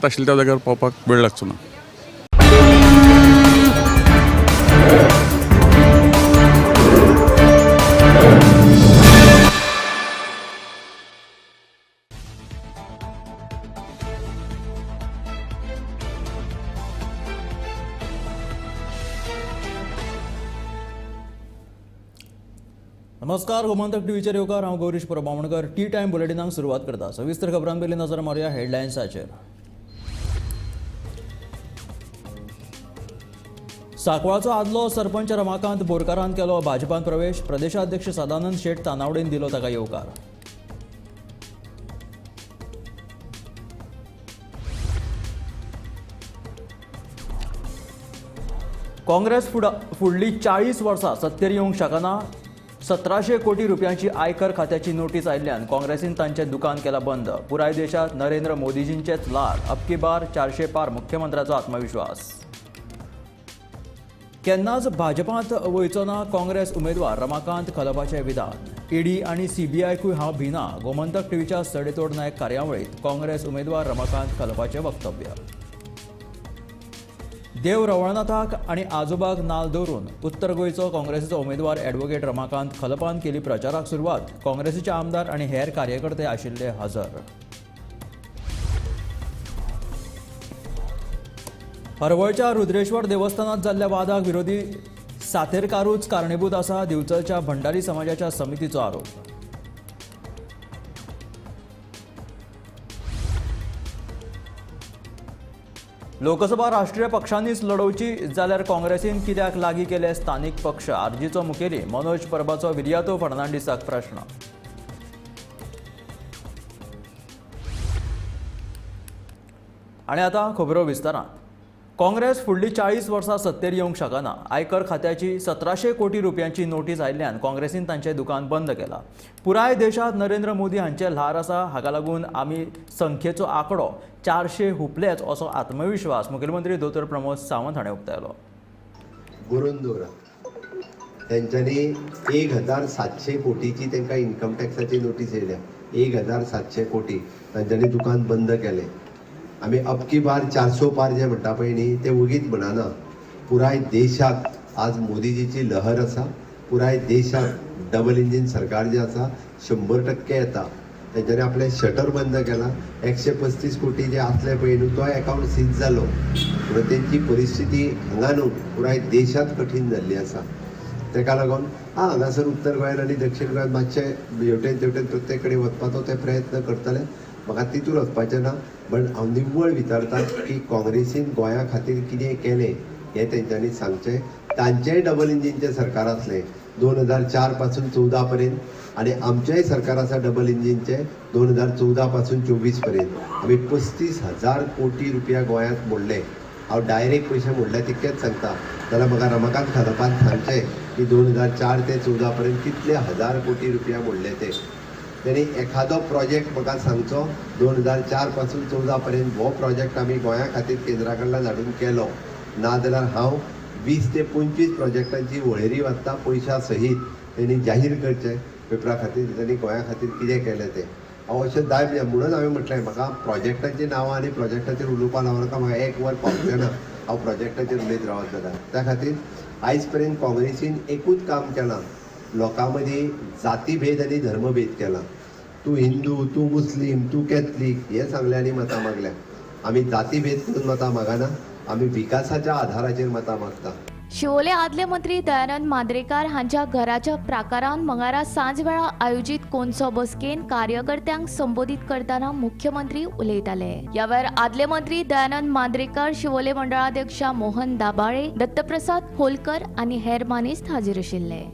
आशिल्ले त्या जाग्यार पावपाक वेळ लागचो ना. नमस्कार, गोमंतक टीव्हीचेर येवकार. हांव गौरीश परब बामणकर. टी टायम बुलेटिनाक सुरवात करता. सविस्तर खबरां पयलीं नजर मारुया हेडलायन्साचेर. सांकवाळचो आदलो सरपंच रमाकांत बोरकारान केलो भाजपान प्रवेश. प्रदेशाध्यक्ष सदानंद शेट तानावडेन दिलो ताका येवकार. काँग्रेस फुडली 40 वर्सां सत्तेर येवंक शकना. 1700 कोटी रुपयांची आयकर खात्याची नोटीस आयिल्ल्यान काँग्रेसीन तांचें दुकान केलां बंद. पुराय देशांत नरेंद्र मोदीजींचेच ल्हार. अबकी बार 400 पार, मुख्यमंत्र्याचो आत्मविश्वास. केन्नाच भाजपांत वयचो ना काँग्रेस उमेदवार रमाकांत खलपाचें विधान. ईडी आनी सीबीआयकूय हांव भिना. गोमंतक टीव्हीच्या सडेतोड नायक कार्यावळींत काँग्रेस उमेदवार रमाकांत खलपाचें वक्तव्य. देव रवळनाथाक आनी आजोबाक नाल दवरून उत्तर गोंयचो काँग्रेसीचो उमेदवार ॲडव्होकेट रमाकांत खलपान केली प्रचाराक सुरवात. काँग्रेसीचे आमदार आनी हेर कार्यकर्ते आशिल्ले हजर. हरवळच्या रुद्रेश्वर देवस्थानात जाल्ल्या वादाक विरोधी सातेरकारूच कारणीभूत आसा, दिवचलच्या भंडारी समाजाच्या समितीचो आरोप. लोकसभा राष्ट्रीय पक्षांनीच लढोवची जाल्यार काँग्रेसीन कित्याक लागीं केले स्थानीक पक्ष? आरजीचो मुखेली मनोज परबाचो विरियातो फर्नांडीसाक प्रश्न. आनी आतां खबरो विस्तारान. काँग्रेस फुडली 40 वर्सां सत्तेर येवंक शकना. आयकर खात्याची 1700 कोटी रुपयांची नोटीस आयिल्ल्यान काँग्रेसीन तांचें दुकान बंद केलां. पुराय देशांत नरेंद्र मोदी हांचें ल्हार आसा, हाका लागून आमी संख्येचो आंकडो 400 हुपलेच असो आत्मविश्वास मुखेलमंत्री दोतोर प्रमोद सावंत हाणें उक्तायलो. बरोवन दवरा, तेंच्यांनी 1700 कोटीची तांकां इन्कम टॅक्साची नोटीस येयल्या. 1700 कोटी तांच्यांनी दुकान बंद केलें. आमी अबकी बार 400 पार जे म्हणटा पळय न्ही, ते वगीत म्हणना. पुराय देशाक आज मोदीजीची लहर आसा. पुराय देशाक डबल इंजीन सरकार जें आसा 100% येता. तेंच्यांनी आपलें शटर बंद केलां. 135 कोटी जे आसले पळय न्हू, तो एकावंट सीज जालो. म्हणून तेंची परिस्थिती हांगा न्हू पुराय देशांत कठीण जाल्ली आसा. तेका लागून हा हांगासर उत्तर गोंयान आनी दक्षिण गोंयांत मातशें हेवटेन तेवटेन प्रत्येक कडेन वचपाचो ते प्रयत्न करतले. म्हाका तितूर वचपाचें ना, बट हांव निव्वळ विचारता की काँग्रेसीन गोंया खातीर कितें केलें हें तेंच्यांनी सांगचें. तांचेंय डबल इंजीनचें सरकार आसलें 2004 पासून 14 पर्यंत, आनी आमचेंय सरकार आसा डबल इंजीनचें 2014 पासून 24 पर्यंत. आमी 35,000 कोटी रुपया गोंयांत मोडले. हांव डायरेक्ट पयशे मोडले तितकेच सांगता, जाल्यार म्हाका रमाकांत खलपान सांगचें की 2004 ते 14 पर्यंत कितले हजार कोटी रुपया मोडले ते. तेणी एखादो प्रोजेक्ट म्हाका सांगचो 2004 पासून 14 पर्यंत हो प्रोजेक्ट आमी गोंया खातीर केंद्रा कडल्यान हाडून केलो ना, जाल्यार हांव 20 ते 25 प्रोजेक्टांची वळेरी वाचता पयशा सहीत. तेणी जाहीर करचें पेपरा खातीर तेणी गोंया खातीर कितें केलें तें. हांव अशें जाय म्हणून हांवें म्हटलें म्हाका प्रोजेक्टांची नांवां आनी प्रोजेक्टाचेर उलोवपाक लावं नाका. म्हाका एक वर पावचें ना हांव प्रोजेक्टाचेर उलयत रावत जाल्यार. त्या खातीर आयज पर्यंत काँग्रेसीन एकूच काम केलां, लोकां मदीं जातीभेद आनी धर्मभेद केला. तूं हिंदू, तूं मुस्लीम, तूं कॅथलीक हें सांगलें आनी मतां मागल्या. आमी जातीभेद करून मतां मागना, आमी विकासाच्या आधाराचेर मतां मागता. शिवोले आदले मंत्री दयानंद मांद्रेकार हांच्या घराच्या प्राकारान मंगळारा सांजवेळा आयोजीत कोनसो बसकेन कार्यकर्त्यांक संबोधीत करतना मुख्यमंत्री उलयताले. ह्या वेळार आदले मंत्री दयानंद मांद्रेकार, शिवोले मंडळाध्यक्ष मोहन दाबाळे, दत्तप्रसाद खोलकर आनी हेर मानेस्त हाजीर आशिल्ले.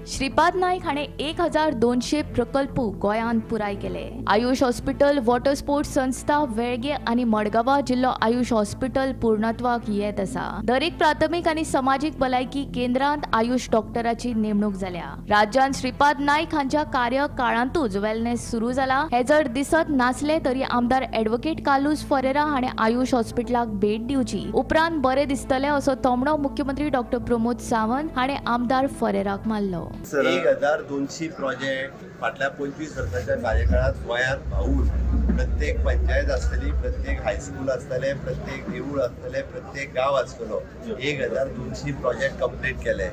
श्रीपाद नायक हाणें 1200 प्रकल्प गोंयांत पुराय केले. आयुष हॉस्पिटल, वॉटर स्पोर्ट्स संस्था वेळगे आनी मडगांवा जिल्लो आयुष हॉस्पिटल पूर्णत्वाक येत आसा. दरेक प्राथमीक आनी समाजीक भलायकी केंद्रांत आयुष डॉक्टराची नेमणूक जाल्या. राज्यांत श्रीपाद नायक हांच्या कार्यकाळांतूच वेलनेस सुरू जाला हे जर दिसत नासले तरी आमदार ॲडव्होकेट कार्लुस फरेरा हाणें आयुष हॉस्पिटलाक भेट दिवची, उपरांत बरें दिसतलें असो थोमणो मुख्यमंत्री डॉक्टर प्रमोद सावंत हाणें आमदार फरेराक मारलो. 1200 प्रोजेक्ट फाटल्या 25 वर्साच्या कार्यकाळात गोंयांत भाऊन प्रत्येक पंचायत आसतली, प्रत्येक हायस्कूल आसतले, प्रत्येक देवूळ आसतले, प्रत्येक गांव आसतलो. 1200 प्रोजेक्ट कंप्लीट केले.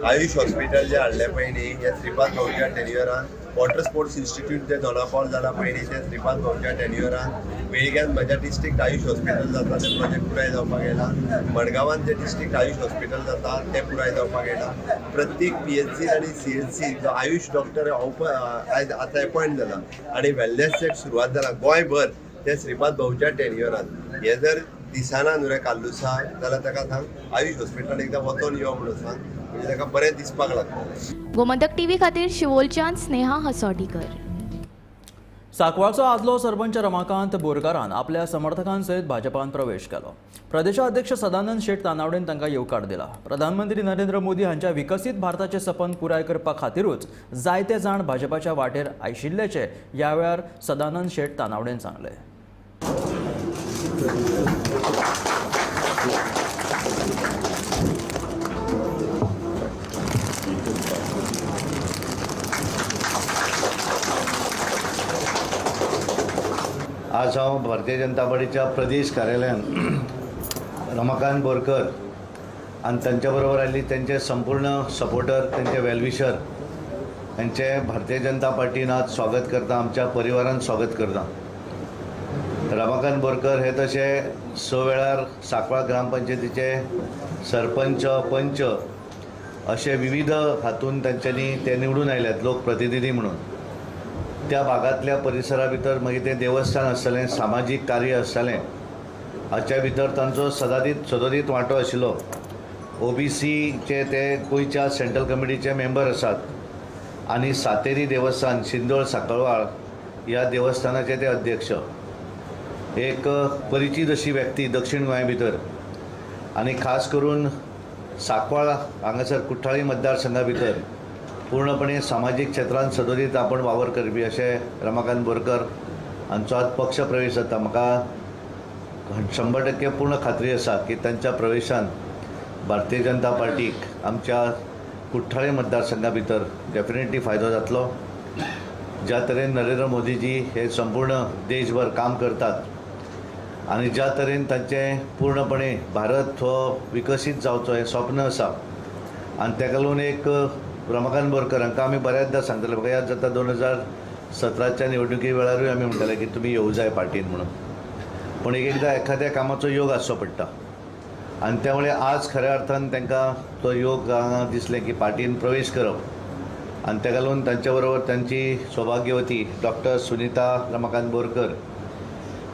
आयुष हॉस्पिटल जे हाडले पळय न्ही, हे श्रीपाद भाऊच्या टेन्युअरान. वॉटर स्पोर्ट्स इन्स्टिट्यूट जे दोनापावल जाला पळय न्ही, ते श्रीपाद भाऊच्या टेन्युअरान. वेळग्यान म्हज्या डिस्ट्रिक्ट आयुष हॉस्पिटल जाता तें प्रोजेक्ट पुराय जावपाक येयला. मडगांवान जे डिस्ट्रिक्ट आयुष हॉस्पिटल जाता तें पुराय जावपाक येयला. प्रत्येक PHC आनी CHC जो आयुष डॉक्टर आयज आतां एपॉयंट जाला आनी वेलनेस चॅक सुरवात जाला गोंयभर, ते श्रीपाद भाऊच्या टेन्युअरान. हे जर दिसना न्हू रे काल्लुसा जाल्यार ताका सांग आयुष हॉस्पिटलान एकदां वचोन यो म्हणून सांग, म्हणजे ताका बरें दिसपाक लागतलें. गोमंतक टीव्ही खातीर शिवोलच्यान स्नेहा हसोडीकर. सांकवाळचो आदलो सरपंच रमाकांत बोरकारान आपल्या समर्थकांसयत भाजपान प्रवेश केलो. प्रदेशाध्यक्ष सदानंद शेट तानावडेन तांकां येवकार दिला. प्रधानमंत्री नरेंद्र मोदी हांच्या विकसीत भारताचें सपन पुराय करपा खातीरूच जायते जाण भाजपाच्या वाटेर आयिल्ल्याचें ह्या वेळार सदानंद शेट तानावडेन सांगलें. आज हांव भारतीय जनता पार्टीच्या प्रदेश कार्यालयान रमाकांत बोरकर आनी तांच्या बरोबर आयिल्ली तांचे संपूर्ण सपोर्टर, तांचे वेलविशर हांचे भारतीय जनता पार्टीन आज स्वागत करता, आमच्या परिवारान स्वागत करता. रमाकांत बोरकर हे तशे 6 वेळार सांकवाळ ग्रामपंचायतीचे सरपंच, पंच अशे विविध हातून तांच्यांनी ते निवडून आयल्यात लोकप्रतिनिधी म्हणून. त्या भागांतल्या परिसरा भितर मागीर तें देवस्थान आसतलें, सामाजीक कार्य आसतलें, हाच्या भितर तांचो सदोदीत वांटो आशिल्लो. OBCचे ते गोंयच्या सेंट्रल कमिटीचे मेंबर आसात आनी सातेरी देवस्थान शिंदोळ साकळवाळ ह्या देवस्थानाचे ते अध्यक्ष. एक परिचीत अशी व्यक्ती दक्षिण गोंया भितर आनी खास करून सांकवाळ हांगासर कुठ्ठाळी मतदारसंघा भितर पूर्णपणे सामाजीक क्षेत्रांत सदोदीत आपण वावर करपी अशें रमाकांत बोरकर हांचो आज पक्ष प्रवेश जाता. म्हाका 100% पूर्ण खात्री आसा की तांच्या प्रवेशान भारतीय जनता पार्टीक आमच्या कुठ्ठाळे मतदारसंघा भितर डेफिनेटली फायदो जातलो. ज्या तरेन नरेंद्र मोदीजी हे संपूर्ण देशभर काम करतात आनी ज्या तरेन तांचें पूर्णपणे भारत हो विकसीत जावचो हें स्वप्न आसा आनी ताका लागून एक रमाकांत बोरकर हांकां आमी बऱ्याचदा सांगताले. म्हाका याद जाता 2017च्या निवडणुकी वेळारूय आमी म्हणटाले की तुमी येवं जाय पार्टीन म्हणून, पूण एक एकदां एखाद्या कामाचो योग आसचो पडटा आनी त्यामुळे आज खऱ्या अर्थान तांकां तो योग हांगा दिसलें की पार्टीन प्रवेश करप आनी ताका लागून तांच्या बरोबर तांची सौभाग्यवती डॉक्टर सुनीता रमाकांत बोरकर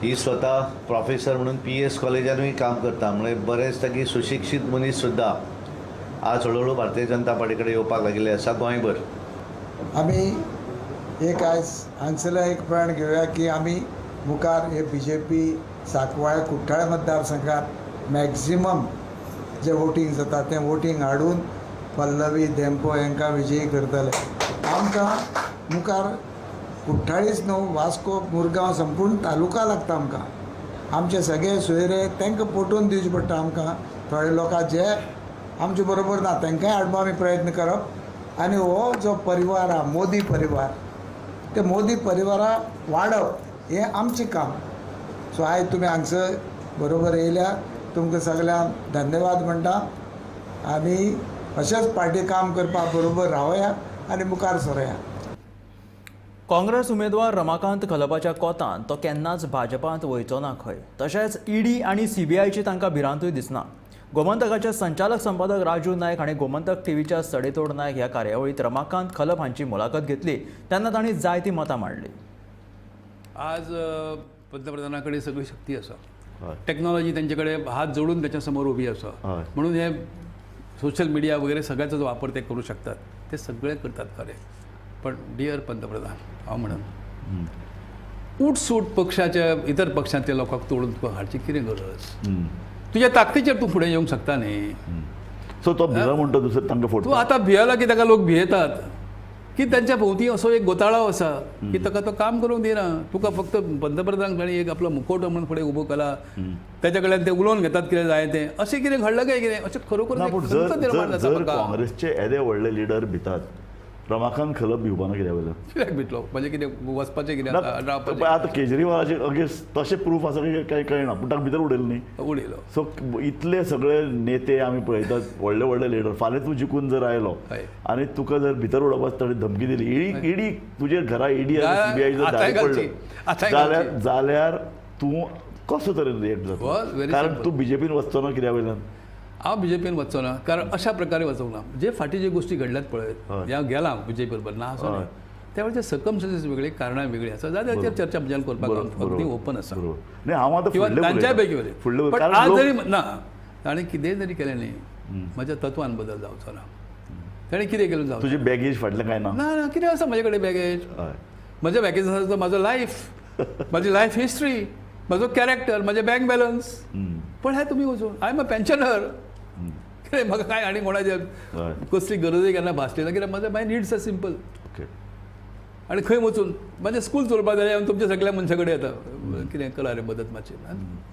ही स्वता प्रोफेसर म्हणून PS कॉलेजानूय काम करता, म्हणजे बरेच ताकी सुशिक्षीत मनीस सुद्दां आज हळूहळू भारतीय जनता पार्टी कडेन येवपाक लागिल्ले आसा गोंयभर. आमी एक आयज हांगसरल्यान एक प्रण घेवया की आमी मुखार हे BJP Sancoale Cortalim मतदारसंघात मॅक्झिमम जे वोटींग जाता तें वोटींग हाडून पल्लवी धेंपो हांकां विजयी करतले. आमकां मुखार कुठ्ठाळीच न्हू, वास्को, मुरगांव संपूर्ण तालुका लागता आमकां. आमचे सगळे सोयरे तांकां पटोवन दिवचें पडटा आमकां. थोडे लोकां जे आमचे बरोबर ना तांकांय हाडपा आमी प्रयत्न करप आनी हो जो परिवार आहा मोदी परिवार, ते मोदी परिवारा वाडप हें आमचें काम. सो आयज तुमी हांगसर बरोबर येयल्या, तुमकां सगळ्यांक धन्यवाद म्हणटा आनी अशेंच पार्टी काम करपा बरोबर रावया आनी मुखार सरया. काँग्रेस उमेदवार रमाकांत खलपाच्या कोतान तो केन्नाच भाजपांत वयचो ना खंय, तशेंच ईडी आनी सीबीआयची तांकां भिरांतूय दिसना. गोमंतकाचे संचालक संपादक राजू नायक हांणी गोमंतक टीव्हीच्या सडेतोड नायक ह्या कार्यावळींत रमाकांत खलप हांची मुलाखत घेतली तेन्ना तांणी जायती मतां मांडली. आज पंतप्रधाना कडेन सगळी शक्ती आसा, टेक्नॉलॉजी त्यांचे कडेन हात जोडून त्याच्या समोर उभी आसा, म्हणून हे सोशल मिडिया वगैरे सगळ्याचाच वापर ते करू शकतात, ते सगळे करतात खरे. पण डियर पंतप्रधान, हांव म्हणून उठसूट पक्षाच्या इतर पक्षांतल्या लोकांक तोडून तुका हाडची कितें गरज? तुज्या ताकदीचेर तूं फुडें येवंक शकता न्ही. सो तो भिला म्हणटा दुसरे तांकां फोटो. तूं आतां भियेला की ताका लोक भियेतात की तांच्या भोंवती असो एक गोताळो आसा की ताका तो काम करूंक दिना. तुका फक्त पंतप्रधान ताणें एक आपलो मुखवटो म्हणून फुडें उबो केला, ताच्या कडल्यान ते उलोवन घेतात कितें जाय तें, अशें कितें घडलां काय कितें अशें खरोखर जर काँग्रेसचे येदे व्हडले लिडर भितात रमाकांत खलप भिवपाना कित्या वयल्यान? कित्याक भितलो म्हणजे कितें वचपाचें कितें आतां केजरीवालाचे अगेन्स्ट तशें प्रूफ आसा कांय कळना, पूण ताका भितर उडयलो न्ही, उडयलो. सो इतले सगळे नेते आमी पळयतात, व्हडले व्हडले लिडर, फाल्यां तूं जिखून जर आयलो आनी तुका जर भितर उडोवपाक ताणें धमकी दिली, ईडी तुजेर घरा ईडी आनी सीबीआय जर धाड पडलो जाल्यार तूं कसो तरेन रिएक्ट जाता? कारण तूं बीजेपीन वचचो ना कित्या वयल्यान? हांव बीजेपीन वचचो ना, कारण अशा प्रकारे वचूंक ना. जे फाटीं जे गोश्टी घडल्यात पळय, हांव गेला बीजेपी बरोबर ना असो न्हय, त्या वेळचे सर्कमस्टन्सीस वेगळे, कारणां वेगळी आसा, जाल्यार ताचेर चर्चा म्हज्यान करपाक अगदी ओपन आसा. किंवा तांच्याय पैकी वेगळी, पण आज जरी ना ताणें कितेंय जरी केलें न्ही, म्हज्या तत्वान बदल जावचो ना. ताणें कितें केलें जावचें? तुजी बॅगेज फाटलें कांय ना? ना ना, कितें आसा म्हजे कडेन बॅगेज? म्हज्या बॅगेज आसा तो म्हजो लायफ, म्हजी लायफ हिस्ट्री, म्हजो कॅरेक्टर, म्हजें बँक बॅलन्स. पण हें तुमी वचून I am a pensioner, कितें म्हाका कांय आनी कोणाचे कसली गरजूय केन्ना भासली ना, कित्याक म्हजें my needs are simple. आनी खंय वचून म्हाजें स्कूल चलोवपाक जाय, हांव तुमच्या सगळ्या मनशां कडेन येता, कितें करा रे मदत मातशी.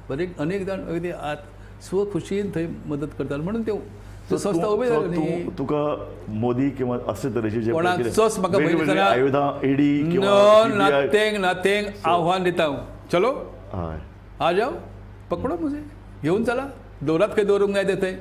बरें, अनेक जाण अगदी आत स्वखुशीन थंय मदत करतात, म्हणून त्यो संस्था उबी जाल्यो न्ही. तुका मोदी किंवा अशे तरेचे जे कोणाचोच म्हाका आयुधां ईडी नथिंग नथिंग आव्हान दिता हांव, चलो आ जाओ पकडो मुझे, घेवन चला, दवरात खंय दवरूंक जाय ते थंय.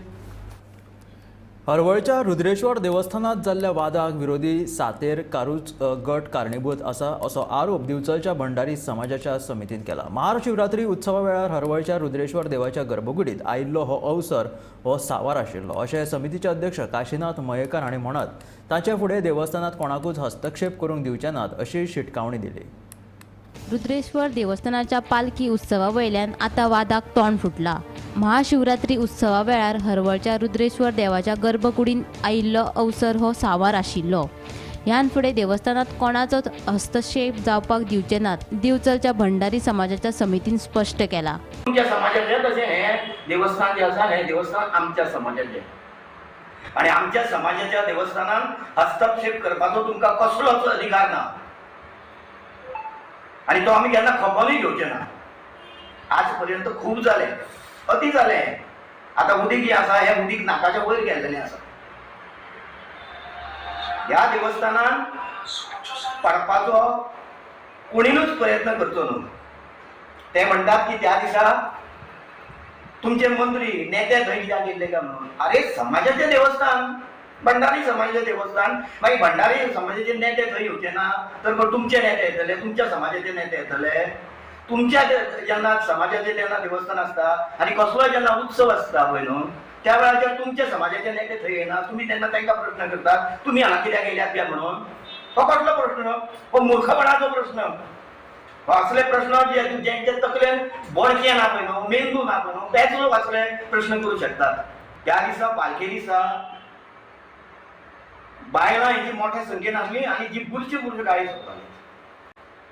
हरवळच्या रुद्रेश्वर देवस्थानात जाल्ल्या वादाक विरोधी सातेर कारूच गट कारणीभूत आसा असो आरोप दिवचलच्या भंडारी समाजाच्या समितीन केला. महाशिवरात्री उत्सवा वेळार हरवळच्या रुद्रेश्वर देवाच्या गर्भकुडीत आयिल्लो हो अवसर हो सावार आशिल्लो अशें समितीचे अध्यक्ष काशीनाथ मयेकर हांणी म्हणत ताचे फुडें देवस्थानात कोणाकूच हस्तक्षेप करूंक दिवचे नात अशी शिटकावणी दिली. रुद्रेश्वर देवस्थानाच्या पालखी उत्सवा वयल्यान आतां वादाक तोंड फुटला. महाशिवरात्री उत्सवा वेळार हरवळच्या रुद्रेश्वर देवाच्या गर्भकुडीन आयिल्लो अवसर हो सावार आशिल्लो. ह्यान फुडें देवस्थानात कोणाचोच हस्तक्षेप जावपाक दिवचे नात, दिवचलच्या भंडारी समाजाच्या समितीन स्पश्ट केला. तुमच्या समाजाचें तशें हें देवस्थान जें आसा हें देवस्थान आमच्या समाजाचें आनी आमच्या समाजाच्या देवस्थानान हस्तक्षेप करपाचो तुमकां कसलोच अधिकार ना आनी तो आमी केन्ना खपोनूय घेवचे ना. आज पर्यंत खूब जालें, अती जालें. आतां उदीक जें आसा हें उदीक नाकाच्या वयर गेल्लेलें आसा. ह्या देवस्थानान पडपाचो कोणीनूच प्रयत्न करचो न्हू. ते म्हणटात की त्या दिसा तुमचे मंत्री नेते थंय कित्याक गेल्ले काय म्हणून. अरे समाजाचें देवस्थान, भंडारी समाजाचें देवस्थान, मागीर भंडारी समाजाचे नेते थंय येवचे ना तर तुमचे नेते येतले, तुमच्या समाजाचे नेते येतले. तुमच्या जेन्ना समाजाचे जेन्ना देवस्थान आसता आनी कसलोय जेन्ना उत्सव आसता पळय न्हू, त्या वेळार तुमच्या समाजाचे नेते थंय येना, तुमी तेन्ना तांकां प्रश्न करतात तुमी हांगा कित्याक येयल्यात काय म्हणून. हो कसलो प्रश्न? हो मूर्खपणाचो प्रश्न. हो असले प्रश्न जे जेंच्या तकलेन बोडके ना पळय न्हू, मेंदू ना पळय न्हू, तेच लोक असले प्रश्न करूं शकतात. त्या दिसा पालखे दिसा बायलां हेजी मोठ्या संख्येन आसली आनी जी बुरश्यो बुरश्यो गाळी सोदताली,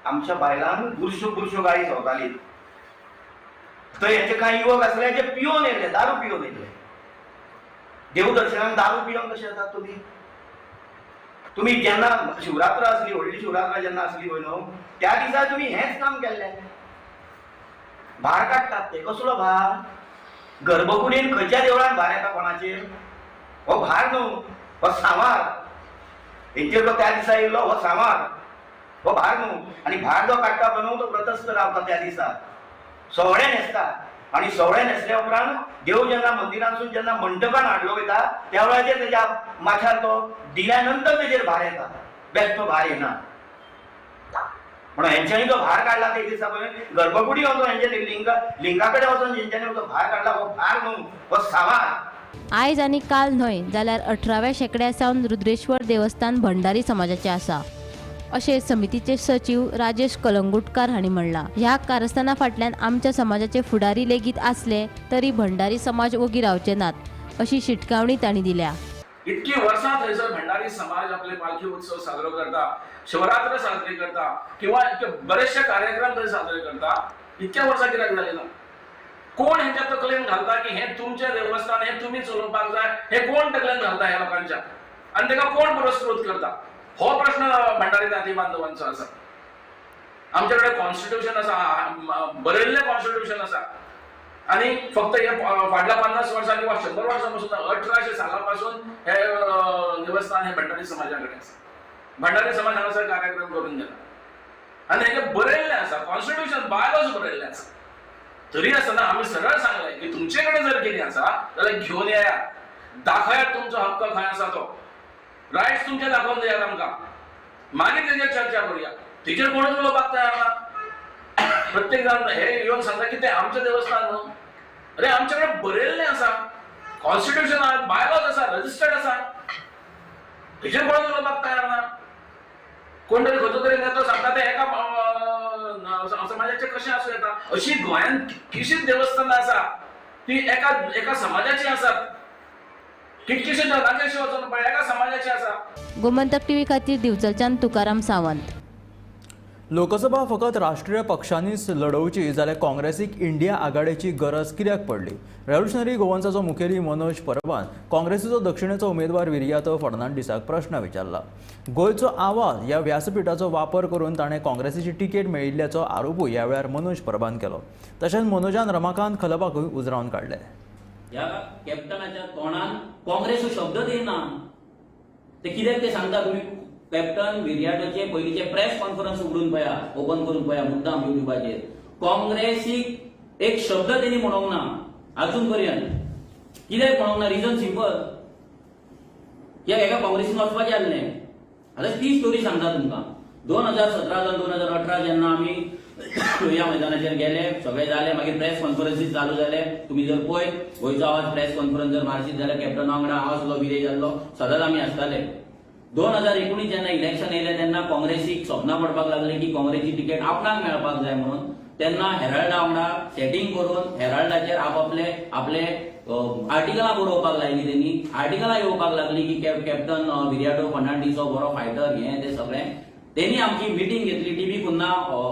आमच्या बायलांक बुरश्यो बुरश्यो गाळी सोदताली. थंय हेचे कांय युवक आसले जे पियोन येयले, दारू पियोन येयले. देवदर्शनाक दारू पियोन कशें येतात तुमी? तुमी जेन्ना शिवरात्र आसली, व्हडली शिवरात्र जेन्ना आसली पळय न्हू, त्या दिसा तुमी हेंच काम केल्लें. भार काडटात ते, कसलो भार? गर्भकुडीन खंयच्या देवळान भार येता कोणाचेर? हो भार न्हू, हो सांवार. हेंचेर तो त्या दिसा येयलो हो सांवार, हो भार न्हू. आनी भार जो काडटा पळय न्हू तो व्रतस्थ रावता त्या दिसा, सवळें न्हेसता आनी सवळें न्हेसल्या उपरांत देव जेन्ना मंदिरांतसून जेन्ना मंटपान हाडलो वयता त्या वेळाचेर तेज्या माथ्यार तो दिल्या नंतर तेजेर भार येता, बेश्टो भार येना. म्हणून हेंच्यांनी जो भार काडला ते दिसा पळय गर्भकुडी वचून हेंच्या लिंगा कडेन वचून हेंच्यांनी जो भार काडला हो भार न्हू, हो सांवार. आयज आनी काल न्हय जाल्यार 18व्या शेंकड्या सावन रुद्रेश्वर देवस्थान भंडारी समाजाचें आसा अशें समितीचे सचीव राजेश कलंगुटकार हांणी म्हणलां. ह्या कारस्थाना फाटल्यान आमच्या समाजाचे फुडारी लेगीत आसले तरी भंडारी समाज ओगी रावचे नात अशी शिटकावणी तांणी दिल्या. इतकी वर्सां थंयसर भंडारी समाज आपले पालखी उत्सव साजरो करता, शिवरात्र साजरी करता किंवा बरेचशे कार्यक्रम थंय साजरे करता. इतक्या वर्सां कित्याक जालें ना? कोण हेंच्या तकलेन घालता की हें तुमचें देवस्थान, हें तुमी चलोवपाक जाय? हें कोण तकलेन घालता ह्या लोकांच्या आनी ताका कोण पुरस्कृत करता? हो प्रश्न भंडारी जाती बांधवांचो आसा. आमचे कडेन कॉन्स्टिट्युशन आसा, बरयल्लें कॉन्स्टिट्युशन आसा आनी फक्त हे फाटल्या 50 वर्सां किंवा 100 वर्सां पासून 1800 साला पासून हे देवस्थान हे भंडारी समाजा कडेन आसा. भंडारी समाज हांगासर कार्यक्रम करून गेला आनी हेजें बरयल्लें आसा, कॉन्स्टिट्युशन बायलॉज बरयल्लें आसा. तरी आसतना आमी सरळ सांगलें की तुमचे कडेन जर कितें आसा जाल्यार घेवन येयात, दाखयात तुमचो हक्क खंय आसा तो, रायट्स तुमचे दाखोवन दियात आमकां, मागीर तेजेर चर्चा करुया. तेजेर कोणूच उलोवपाक तयार ना. प्रत्येक जाण हे येवन सांगता की तें आमचें देवस्थान न्हू. अरे आमचे कडेन बरयल्लें आसा, कॉन्स्टिट्युशन आसा, बायलॉज आसा, रजिस्टर्ड आसा, तेजेर कोणूच उलोवपाक तयार ना. कोण तरी खंयचो तरी नेतो सांगता ते एका समाजाचें कशें आसूं येता. अशी गोंयांत कितलींशींच देवस्थानां आसा ती एका एका समाजाची आसात, कितकीशीं नागेशी वचून पळय एका समाजाची आसा. गोमंतक टीव्ही खातीर दिवचलच्यान तुकाराम सावंत. लोकसभा फकत राष्ट्रीय पक्षांनीच लढोवची जाल्यार काँग्रेसीक इंडिया आघाडेची गरज कित्याक पडली? रेव्होल्युशनरी गोवन्साचो मुखेली मनोज परबान काँग्रेसीचो दक्षिणेचो उमेदवार विरियातो फर्नांडीसाक प्रश्न विचारला. गोंयचो आवाज ह्या व्यासपीठाचो वापर करून ताणें काँग्रेसीची तिकेट मेळिल्ल्याचो आरोपूय ह्या वेळार मनोज परबान केलो. तशेंच मनोजान रमाकांत खलपाकूय उजरावन काडले. ह्या कॅप्टनाच्या तोंडान काँग्रेस शब्द दिना ते कित्याक ते सांगता तुमी. कॅप्टन विरियाटोचे पयलींचे प्रेस कॉन्फरन्स उगडून पळया, ओपन करून पळया मुद्दाम युट्यूबाचेर, काँग्रेसीक एक शब्द तेणी म्हणूंक ना अजून पर्यंत. कित्याक म्हणूंक ना? रिजन सिंपल, कित्याक एका काँग्रेसीन वचपाचें आसलें. आतां ती स्टोरी सांगता तुमकां. 2017 जावन 2018 जेन्ना आमी ह्या मैदानाचेर गेले, सगळे जाले, मागीर प्रेस कॉन्फरन्सीस चालू जाले. तुमी जर पळय गोंयचो आवाज प्रेस कॉन्फरन्स जर मारशीत जाल्यार कॅप्टना वांगडा हांव आसलो, विरेश आसलो, सदांच आमी आसताले. 2019 जेन्ना इलेक्शन येयलें तेन्ना काँग्रेसीक सपनां पडपाक लागले की काँग्रेसची तिकेट आपणाक मेळपाक जाय म्हणून. तेन्ना हेराल्डा वांगडा सेटींग करून हेराल्डाचेर आपआपले आपले आर्टिकलां बरोवपाक लायली. तेणी आर्टिकलां येवपाक लागली की कॅप्टन विरियाटो फर्नांडीस हो बरो फायटर, हें तें सगळें. तेणी आमची मिटींग घेतली टीव्ही कुन्ना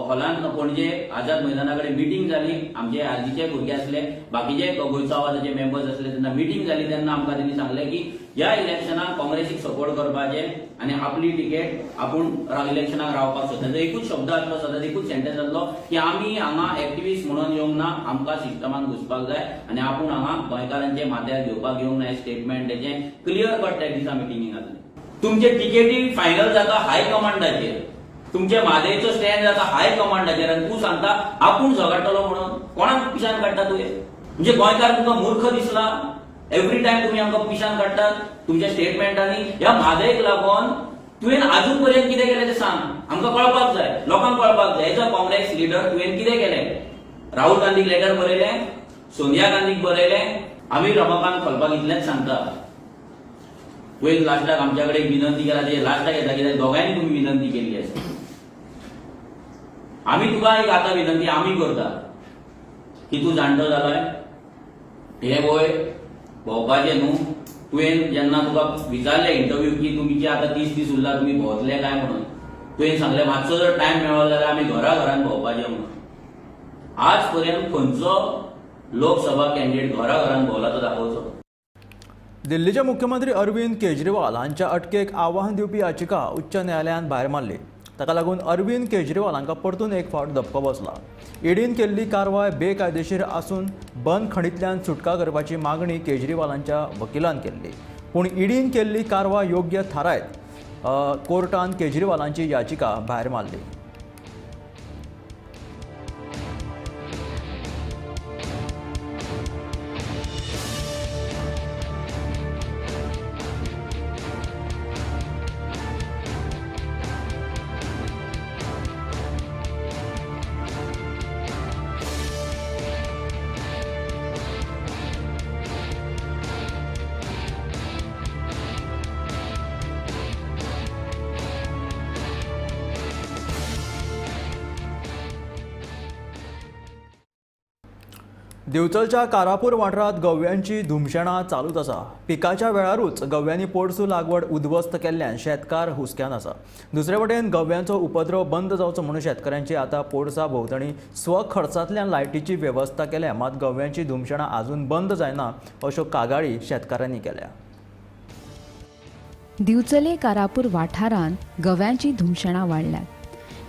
हॉलान पणजे आझाद मैदाना कडेन मिटींग जाली. आमचे आरजीचे भुरगे आसले, बाकीचे गोंयचो आवाजाचे मेंबर्स आसले. तेन्ना मिटींग जाली तेन्ना आमकां तेणी सांगलें की ह्या इलेक्शनाक काँग्रेसीक सपोर्ट करपाचें आनी आपली तिकेट आपूण इलेक्शनाक रावपाक सोदता. तेजो एकूच शब्द आसलो, सदांच एकूच सेंटेन्स आसलो की आमी हांगा एक्टिविस्ट म्हणून येवंक ना, आमकां सिस्टमान घुसपाक जाय आनी आपूण हांगा गोंयकारांचे माथ्यार घेवपाक येवंक ना. हें स्टेटमेंट तेजें क्लियर कट त्या दिसा मिटिंगेक आसलें. तुमचे तिकेटी फायनल जाता हाय कमांडाचेर, तुमचे म्हादयचो स्टँड जाता हाय कमांडाचेर आनी तूं सांगता आपूण झगडटलो म्हणून. कोणाक पिशान काडटा तुवें? म्हणजे गोंयकार तुमकां मूर्ख दिसला? एवरी टायम तुमी आमकां पिशान काडटात तुमच्या स्टेटमेंटांनी. ह्या म्हादयक लागून तुवें आजून पर्यंत कितें केलें तें सांग, आमकां कळपाक जाय, लोकांक कळपाक जाय. एज अ काँग्रेस लिडर तुवें कितें केलें? राहुल गांधीक लेटर बरयलें, सोनिया गांधीक बरयलें. आमी रमाकांत खलपाक इतलेंच सांगता, तुवें लास्टाक आमच्या कडेन विनंती केला, ते लास्टाक येता कित्याक दोगांयनी तुमी विनंती केल्ली आसा. आमी तुका एक आतां विनंती आमी करता की तूं जाणटो जालाय, हे वय भोंवपाचें न्हू. तुवें जेन्ना तुका विचारलें इंटरव्यू की तुमचे आतां 30 दीस उरला, तुमी भोंवतले काय म्हणून, तुवें सांगलें मातसो जर टायम मेळ्ळो जाल्यार आमी घरा घरान भोंवपाचें म्हणून. आज पर्यंत खंयचो लोकसभा कॅन्डिडेट घरा घरान भोंवला तो दाखोवचो. दिल्लीचे मुख्यमंत्री अरविंद केजरीवाल हांच्या अटकेक आव्हान दिवपी याचिका उच्च न्यायालयान भायर मारली. ताका लागून अरविंद केजरीवाल हांकां परतून एक फावट धपको बसला. ईडीन केल्ली कारवाय बेकायदेशीर आसून बंदखणींतल्यान सुटका करपाची मागणी केजरीवालांच्या वकिलान केल्ली. पूण ईडीन केल्ली कारवाय योग्य थारायत कोर्टान केजरीवालांची याचिका भायर मारली. दिवचलच्या कारापूर वाठारांत गव्यांची धुमशेणां चालूच आसा. पिकाच्या वेळारूच गव्यांनी पोरसू लागवड उद्ध्वस्त केल्ल्यान शेतकार हुस्क्यान आसा. दुसरे वटेन गव्यांचो उपद्रव बंद जावचो म्हणून शेतकऱ्यांची आतां पोरसा भोंवतणी स्वखर्चांतल्यान लायटीची वेवस्था केल्या, मात गव्यांची धुमशेणां आजून बंद जायना अश्यो कागाळी शेतकारांनी केल्या. दिवचले कारापूर वाठारांत गव्यांची धुमशेणां वाडल्यात.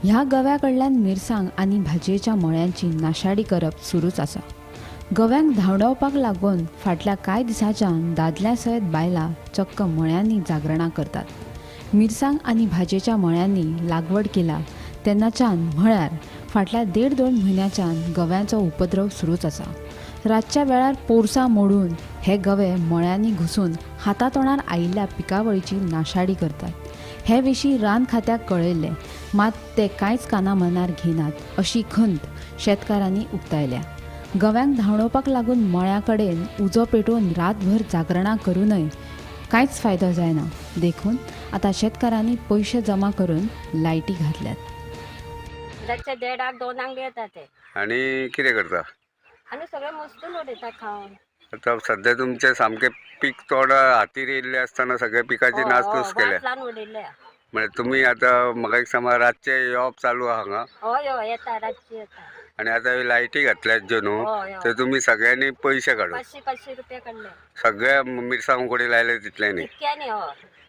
ह्या गव्या कडल्यान मिरसांग आनी भाजयेच्या मळ्यांची नाशाडी करप सुरूच आसा. गव्यांक धांवडावपाक लागून फाटल्या कांय दिसांच्यान दादल्या सयत बायलां चक्क मळ्यांनी जागरणां करतात. मिरसांग आनी भाजयेच्या मळ्यांनी लागवड केला तेन्नाच्यान म्हळ्यार फाटल्या 1.5-2 म्हयन्याच्यान गव्यांचो उपद्रव सुरूच आसा. रातच्या वेळार पोरसां मोडून हे गवे मळ्यांनी घुसून हातातोंडार आयिल्ल्या पिकावळीची नाशाडी करतात. हे विशीं रान खात्याक कळयल्लें, मात ते कांयच काना मनार घेनात अशी खंत शेतकारांनी उक्तायल्या. गव्यांक धांवडोवपाक लागून मळ्या कडेन उजो पेटोवन रातभर जागरणां करूनय कांयच फायदो जायना. देखून आतां शेतकारांनी पयशे जमा करून लायटी घातल्यात. रातचे 1:30-2 येता ते आनी कितें करता? आनी सगळें मस्तून उडयता खावन. आतां सद्या तुमचें सामकें पीक तोंडा हातीर येयल्लें आसतना सगळ्या पिकाची नासधूस केल्या. म्हळ्यार तुमी आतां म्हाका एक समज रातचें येवप चालू आहा हांगा? हय हय येता, रातचें येता. आनी आतां लायटी घातल्यात ज्यो न्हू ते तुमी सगळ्यांनी पयशे काडून 500-500 रुपया काडले. सगळ्या मिरसांग उकडी लायले तितल्यांनी?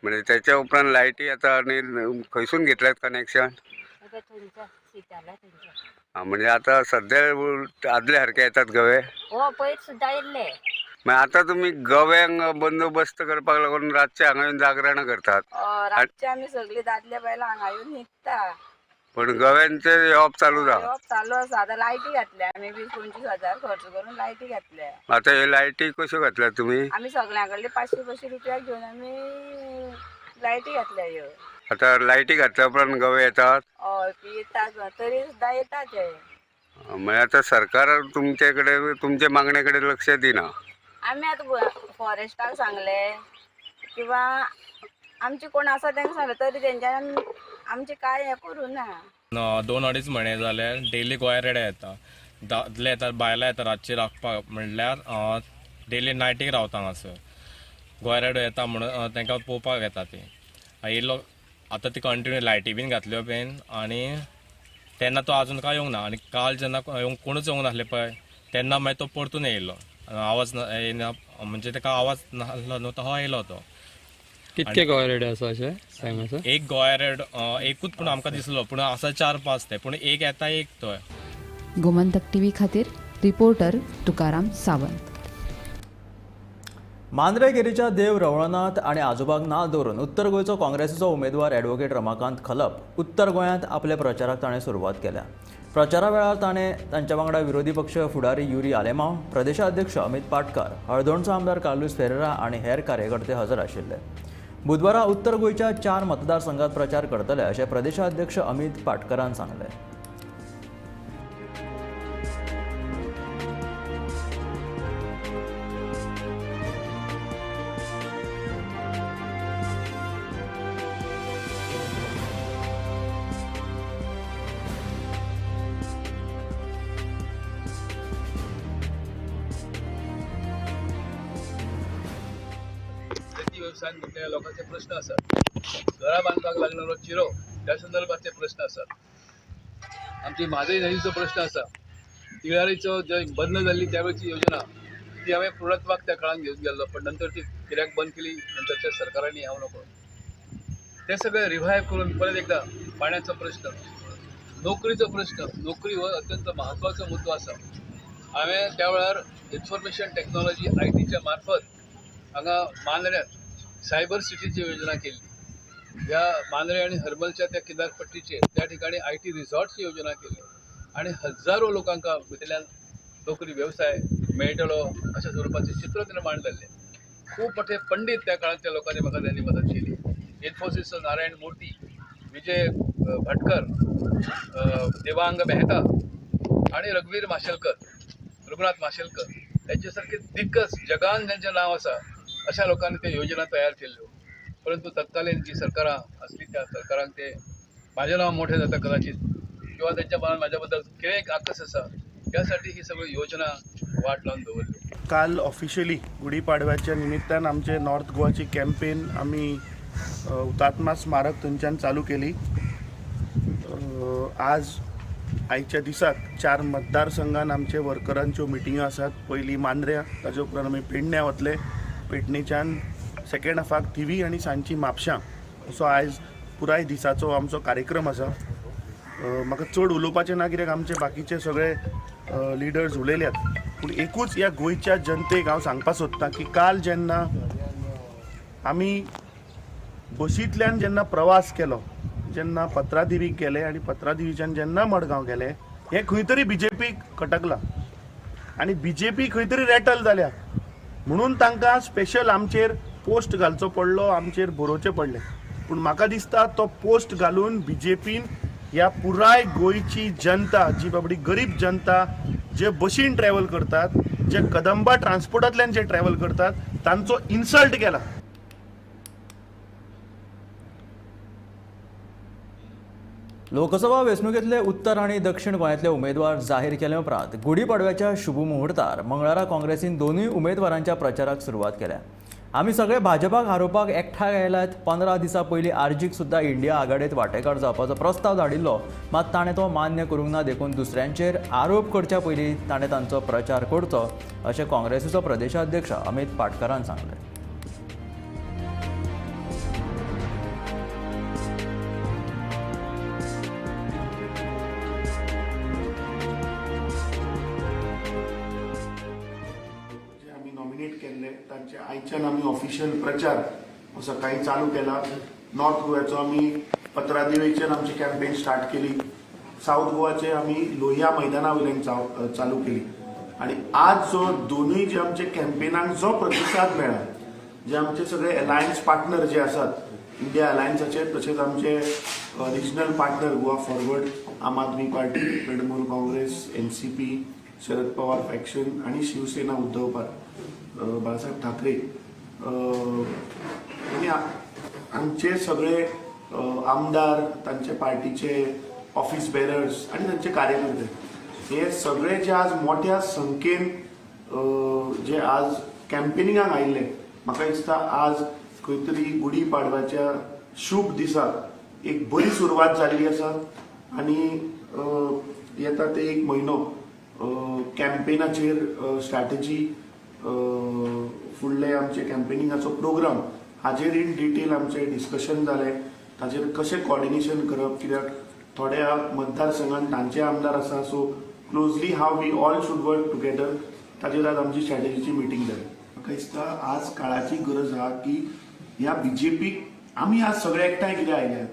म्हणजे त्याच्या उपरांत लायटी आतां आनी खंयसून घेतल्यात कनेक्शन? म्हणजे आतां सद्या आदल्या सारके येतात गवे? हो, पयर सुद्दां येयल्ले. मागीर आतां तुमी गव्यांक बंदोबस्त करपाक लागून रातचे हांगा येवन जागरणां करतात? रातचे आमी सगळीं दादले बायलां हांगा येवन न्हिदता. पण गव्यांचे येवप चालू जा? येवप चालू आसा. आतां लायटी घातल्या आमी 20-25 हजार खर्च करून लायटी घातल्या. आतां ह्यो लायटी कश्यो घातल्यात तुमी? आमी सगळ्यां कडले 500-500 रुपया घेवन आमी लायटी घातल्या ह्यो. आतां लायटी घातल्या उपरांत गवे येतात? हय येतात, तरी सुद्दां येतात ते. म्हणजे आतां सरकार तुमचे कडेन तुमचे मागणे कडेन लक्ष दिना? आमी आतां फॉरेस्टाक सांगलें किंवा आमचे कोण आसा तांकां सांगलें तरी तेंच्यान आमचें कांय हें करूं ना. 2-2.5 म्हयने जाले डेली गोंया रेडे येता, दादले येतात बायलां येता रातचे राखपाक, म्हणल्यार डेली नायटीक रावता हांगासर. गोंय रेडो येता म्हणून तांकां पळोवपाक येता ती येयलो. आतां ती कंटिन्यू लायटी बीन घातल्यो बीन आनी तेन्ना तो आजून काय येवंक ना. आनी काल जेन्ना कोणूच येवंक नासले पळय तेन्ना मागीर तो परतून येयलो. आवाज येयना म्हणजे ताका आवाज नासलो न्हू तो येयलो तो. कितके गोवा रेडे आसा अशें टायम आसा? एक गोवा रेड एकूच पूण आमकां दिसलो, पूण आसा 4-5 ते, पूण एक येता एक तो. गोमंतक टीव्ही खातीर रिपोर्टर तुकाराम सावंत. मांद्रे गिरीच्या देव रवळनाथ आनी आजोबाक ना दवरून उत्तर गोंयचो काँग्रेसीचो उमेदवार ॲडव्होकेट रमाकांत खलप उत्तर गोंयांत आपल्या प्रचाराक ताणें सुरवात केल्या. प्रचारा वेळार ताणें तांच्या वांगडा विरोधी पक्ष फुडारी युरी आलेमांव, प्रदेशाध्यक्ष अमित पाटकार, हळदोणचो आमदार कार्लुस फेरेरा आनी हेर कार्यकर्ते हजर आशिल्ले. बुधवारा उत्तर गोंयच्या 4 मतदारसंघात प्रचार करतले अशें प्रदेशाध्यक्ष अमित पाटकरान सांगलें. वेवसायान गुंतलेल्या लोकांचे प्रश्न आसात, घरां बांदपाक लागणारो चिरो त्या संदर्भातले प्रश्न आसात, आमची म्हादय न्हंयचो प्रश्न आसा, तिळारीचो जे बंद जाल्ली त्यावेळची योजना ती हांवें पूर्णत्वाक त्या काळान घेवन गेल्लो, पण नंतर ती कित्याक बंद केली नंतरच्या सरकारांनी हांव नको ते सगळे रिव्हायव करून परत एकदा पाण्याचो प्रश्न, नोकरीचो प्रश्न, नोकरी हो अत्यंत महत्वाचो मुद्दो आसा. हांवें त्या वेळार इन्फॉर्मेशन टेक्नॉलॉजी आयटीच्या मार्फत हांगा मांद्र्यांत सायबर सिटीची योजना केली. ह्या मांद्रे आणि हरमलच्या त्या किनारपट्टीचेर त्या ठिकाणी IT रिसॉर्टची योजना केली आणि हजारो लोकांका भितरल्यान नोकरी व्यवसाय मेळटलो अशा स्वरुपाचें चित्र निर्माण जाल्लें. खूब मोठे पंडीत त्या काळांतल्या लोकांनी म्हाका त्यांनी मदत केली. इन्फोसिसचो नारायण मूर्ती, विजय भाटकर, देवांग मेहता आणि रघुवीर माशेलकर, रघुनाथ माशेलकर यांच्यासारखे दिग्गज जगान ज्यांचें नांव आसा अशा लोकांनी ते योजना तयार केल्ल्यो. परंतु तत्कालीन जी सरकारां आसली त्या सरकारांक ते म्हाजें नांव मोठें जाता कदाचित किंवा त्यांच्या मनात म्हाज्या बद्दल कितें एक आकस आसा त्यासाठी ही सगळी योजना वाट लावन दवरली. काल ऑफिशियली गुढीपाडव्याच्या निमित्तान आमचे नॉर्थ गोवाची कॅम्पेन आमी हुतात्मा स्मारक थंयच्यान चालू केली. आज आयच्या दिसाक 4 मतदारसंघान आमचे वर्करांच्यो मिटिंग्यो आसात. पयली मांद्र्या, ताजे उपरांत आमी पेडण्यां वतले, पेडणेच्यान सेकेंड हाफाक थिवी आनी सांजची म्हापशां असो आयज पुराय दिसाचो आमचो कार्यक्रम आसा. म्हाका चड उलोवपाचें ना कित्याक आमचे बाकीचे सगळे लिडर्स उलयल्यात, पूण एकूच ह्या गोंयच्या जनतेक हांव सांगपाक सोदतां की काल जेन्ना आमी बशींतल्यान जेन्ना प्रवास केलो, जेन्ना पत्रादेवीक गेले आनी पत्रादेवीच्यान जेन्ना मडगांव गेले, हें खंय तरी बीजेपीक खटकलां आनी बीजेपी खंय तरी रॅटल जाल्या म्हणून तांकां स्पेशल आमचेर पोस्ट घालचो पडलो, आमचेर बरोवचें पडलें. पूण म्हाका दिसता तो पोस्ट घालून बीजेपीन ह्या पुराय गोंयची जनता, जी बाबडी गरीब जनता जे बशीन ट्रॅवल करतात, जे कदंबा ट्रान्सपोर्टांतल्यान जे ट्रॅवल करतात, तांचो इन्सल्ट केला. लोकसभा वेंचणुकेंतले उत्तर आनी दक्षिण गोंयांतले उमेदवार जाहीर केले उपरांत गुढीपाडव्याच्या शुभ मुहूर्तार मंगळारा काँग्रेसीन दोनूय उमेदवारांच्या प्रचाराक सुरवात केल्या. आमी सगळे भाजपाक हारोवपाक एकठांय आयल्यात. 15 दिसां पयलीं आरजीक सुद्दां इंडिया आघाडीत वांटेकार जावपाचो प्रस्ताव धाडिल्लो, मात ताणें तो मान्य करूंक ना. देखून दुसऱ्यांचेर आरोप करच्या पयलीं ताणें तांचो प्रचार करचो अशें काँग्रेसीचो प्रदेशाध्यक्ष अमित पाटकरान सांगलें. तांचे आयच्यान आमी ऑफिशियल प्रचार सकाळी चालू केला. नॉर्थ गोव्याचो आमी पत्रादेवीच्यान आमची कॅम्पेन स्टार्ट केली, सावथ गोवाचे आमी लोहिया मैदाना वयल्यान चालू केली आनी आज जो दोनूय जे आमचे कॅम्पेनाक जो प्रतिसाद मेळ्ळा, जे आमचे सगळे अलायन्स पार्टनर जे आसात इंडिया अलायन्साचे, तशेंच आमचे regional partner Goa Forward, Aam Aadmi Party, Trinamool Congress, NCP, Sharad Pawar faction आनी शिवसेना उद्धव बाळासाहेब ठाकरे आनी आमचे सगळे आमदार, तांचे पार्टीचे ऑफिस बेरर्स आनी तांचे कार्यकर्ते हे सगळे जे आज मोठ्या संख्येन जे आज कॅम्पेनिंगाक आयिल्ले, म्हाका दिसता आज खंय तरी गुढी पाडव्याच्या शुभ दिसाक एक बरी सुरवात जाल्ली आसा आनी येता ते एक म्हयनो कॅम्पेनाचेर स्ट्रॅटेजी, फुडले आमचे कॅम्पेनिंगाचो प्रोग्राम हाजेर इन डिटेल आमचें डिस्कशन जालें. ताजेर कशें कॉर्डिनेशन करप, कित्याक थोड्या मतदारसंघान तांचे आमदार आसा, so closely how we all should work together, ताजेर आज आमची स्ट्रॅटेजीची मिटींग जाली. म्हाका दिसता आज काळाची गरज आहा की ह्या बीजेपीक आमी आज सगळे एकठांय कित्याक आयल्यात,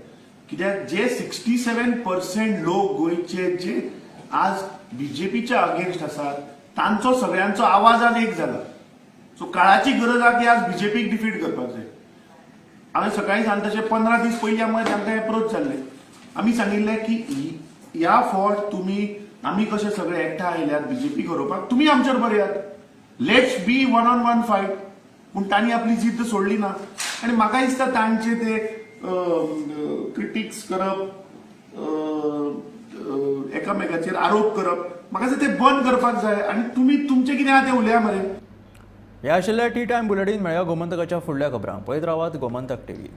कित्याक जे 67% लोक गोंयचे जे आज बीजेपीच्या अगेन्स्ट आसात तांचो सगळ्यांचो आवाज आज एक जाला. सो काळाची गरज आहा की आज बीजेपीक डिफीट करपाक जाय. हांवें सकाळी सांगता तशें 15 दीस पयलीं आमकां तांकां एप्रोच जाल्ले, आमी सांगिल्लें की ह्या फावट तुमी आमी कशे सगळे एकठांय आयल्यात बीजेपीक हरोवपाक, तुमी आमचेर बरयात, let's be one on one fight. पूण तांणी आपली जिद्द सोडली ना आनी म्हाका दिसता तांचे ते क्रिटिक्स करप, एकामेकाचेर आरोप करप, म्हाका दिसता ते बंद करपाक जाय आनी तुमी तुमचें कितें आहा तें उलया मरे. हे आशिल्ले टी टायम बुलेटीन. मेळया गोमंतकाच्या फुडल्या खबरांक. पळयत रावात गोमंतक टीव्ही.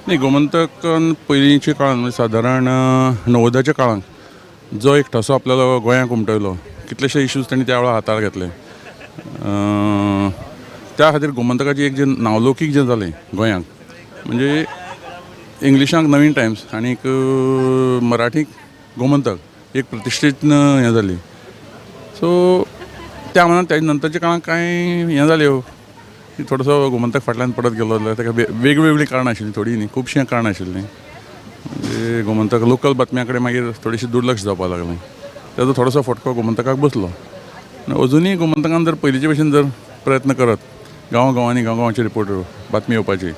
नाही, गोमंतकान पयलींच्या काळान म्हणजे सादारण 90च्या काळान जो एक ठसो आपल्याला गोंयांक उमटयलो, कितलेशे इश्यूज तांणी त्या वेळार हातार घेतले, त्या खातीर गोमंतकाची एक जे नावलौकीक जें जालें गोंयांक, म्हणजे इंग्लिशांक नवीन टायम्स आनीक मराठीक गोमंतक एक प्रतिश्ठीत हें जाली. सो त्या मानान तेज नंतरच्या काळान कांय हें जाल्यो की थोडोसो गोमंतक फाटल्यान पडत गेलो जाल्यार ताका वेगवेगळीं कारणां आशिल्लीं, थोडीं न्ही खुबशीं कारणां आशिल्लीं. म्हणजे गोमंतक लोकल बातम्यां कडेन मागीर थोडीशी दुर्लक्ष जावपाक लागलें, ताजो थोडोसो फटको गोमंतकाक बसलो. आनी अजुनूय गोमंतकान जर पयलींचे भशेन जर प्रयत्न करत गांवां गांवांनी गांव गांवांचे रिपोर्टर बातमी येवपाची